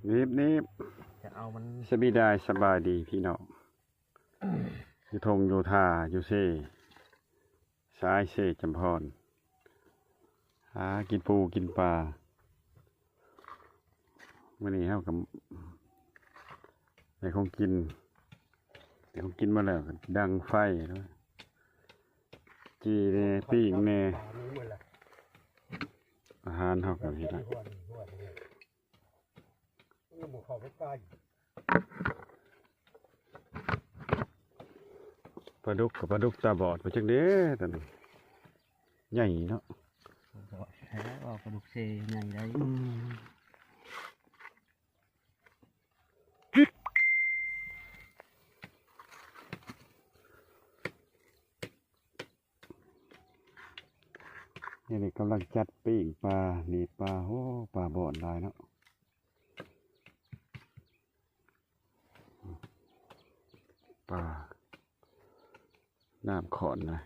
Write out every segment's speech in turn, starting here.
ໜີບໆ ຈະເອົາມັນ ສະບີດາຍ ສະບາຍດີພີ່ນ້ອງ ຢູ່ທົ່ງຢູ່ທ່າ ຢູ່ເຊ ສາຍເຊຈຳພອນ ຫາກິນປູກິນປາ. ມື້ນີ້ເຮົາກໍໄດ້ຂອງກິນ ໄດ້ຂອງກິນມາແລ້ວກໍດັງໄຟເນາະ ຈີ່ແດ່ ປີ້ງແດ່ ອາຫານເຮົາກໍເຮັດລະ ປາດຸກກໍປາດຸກຕາບອດໄປຈັກເດ້ ຕອນນີ້ໃຫຍ່ເນາະ ປາດຸກເຊໃຫຍ່ໄດ໋ ອືມ. ນີ້ນີ້ກຳລັງຈັດປີ້ງປາ ໜີບປາ ໂອ້ ປາບ່ອນຫຼາຍເນາະ ປາ ນ້ຳຂອນນະ.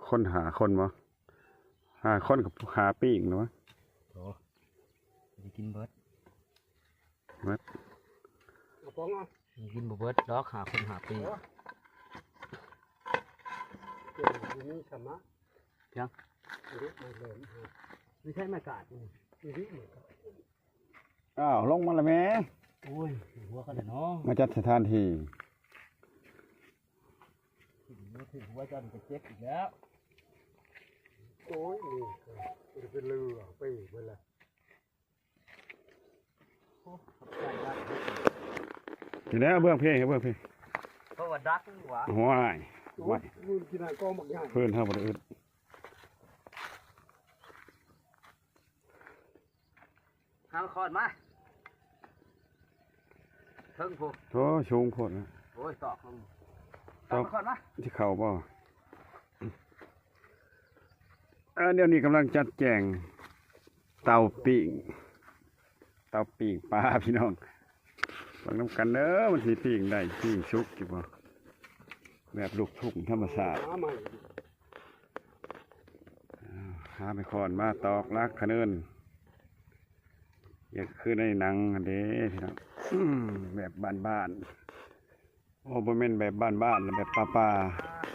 ຄົນຫ້າຄົນບໍ່? ຫ້າຄົນກໍຫ້າປີ້ງແລ້ວວະ ໂອ້ ຊິກິນເບິດ ເບິດ ເອົາປອງເອົາ ກິນບໍ່ເບິດດອກ ຫ້າຄົນຫ້າປີ້ງ ໂອ້ ເປັນຢູ່ນີ້ຊະມະ ຍັງ ອັນນີ້ມັນເລີ່ມ ນີ້ໃຊ້ໄມ້ກາດນີ້ ອີນີ້ມັນກໍ ອ້າວ ລົງມາລະແມ່ ໂອ້ຍ ຫົວກັນເນາະ ມາຈັດສະຖານທີ່ ຖືກຫົວຈັນກໍເຈັບອີກແລ້ວ ໂອ້ຍ ນີ້ກໍເປັນເລືອໄປເບິດລະ ໂອ້ ຂອບໃຈຫຼາຍ ນີ້ແຫຼະ ເບື້ອງເພ ເບື້ອງເພ ເພາະວ່າດັກຫວາ ໂອ້ຍ ໂອ້ຍ ມື້ກີ້ນະກອງບັກໃຫຍ່ ເພິ່ນເຮົາບໍ່ໄດ້ອຶດ. ຫາມາຂອນມາ ເທິງພຸ້ນ ໂອ້ ສູງໂພດນະ ໂອ້ຍ ຕອກລົງ ຕອກ ຕອກມາຂອນມາ ຊິເຂົ້າບໍ່? ອ່າ ດຽວນີ້ກຳລັງຈັດແຈງເຕົາປີ້ງ ເຕົາປີ້ງປາພີ່ນ້ອງ ເບິ່ງນຳກັນເດີ ມັນຊິປີ້ງໄດ້ ປີ້ງສຸກຢູ່ບໍ່ ແບບລູກທຸ່ງທຳມະຊາດ ຫາໄມ້ຄ້ອນມາຕອກຫຼັກຂະເນີນ ຢ່າຄືໃນໜັງຫັ້ນເດ້ພີ່ນ້ອງ ອືມ ແບບບ້ານໆ ໂອ້ ບໍ່ແມ່ນແບບບ້ານໆ ແບບປ່າໆ